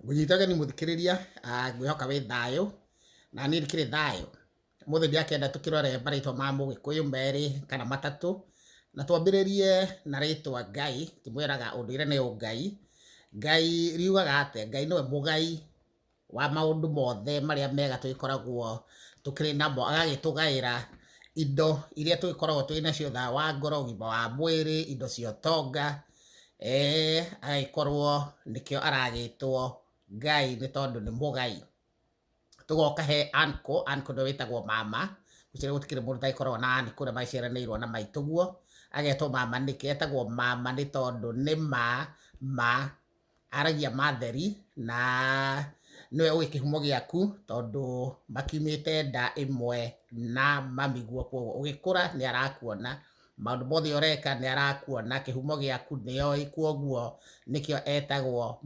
Ngũnyita ũgeni mũthikĩrĩria, ngwĩhoka wĩ thayũ, na niĩ ndikĩrĩ thayũ. Ũmũthĩ ndĩrakĩenda tũkĩrore marĩtwa ma mũgĩkũyũ merĩ kana matatũ, na twambĩrĩrie na rĩtwa Ngai, tũmwĩraga ũndũire nĩ ũngai. Ngai riugaga atĩa? Ngai nĩwe mũgai wa maũndũ mothe marĩa mega tũgĩkoragwo tũkĩrĩ namo, agagĩtũgaĩra indo iria tũgĩkoragwo twĩ nacio, thayũ wa ngoro, ũgima wa mwĩrĩ, indo cia ũtonga, agagĩkorwo nĩkĩo aragĩtwo Ngai nĩ tondũ nĩ mũgai. Tũgoka he uncle, uncle nĩwe wĩtagwo mama, gũtirĩ gũtikĩrĩ mũndũ ũtagĩkoragwo na uncle ũrĩa magĩciaranĩirwo na maitũguo, agetwo mama nĩkĩ? Etagwo mama nĩ tondũ nĩ ma ma aragia ma theri na nĩwe ũĩ kĩhumo gĩaku tondũ makiumĩte nda ĩmwe na mami guo, koguo ũgĩkũra nĩ arakuona, maũndũ mothe ũreka nĩ arakuona, kĩhumo gĩaku nĩoĩ, koguo nĩkĩo etagwo.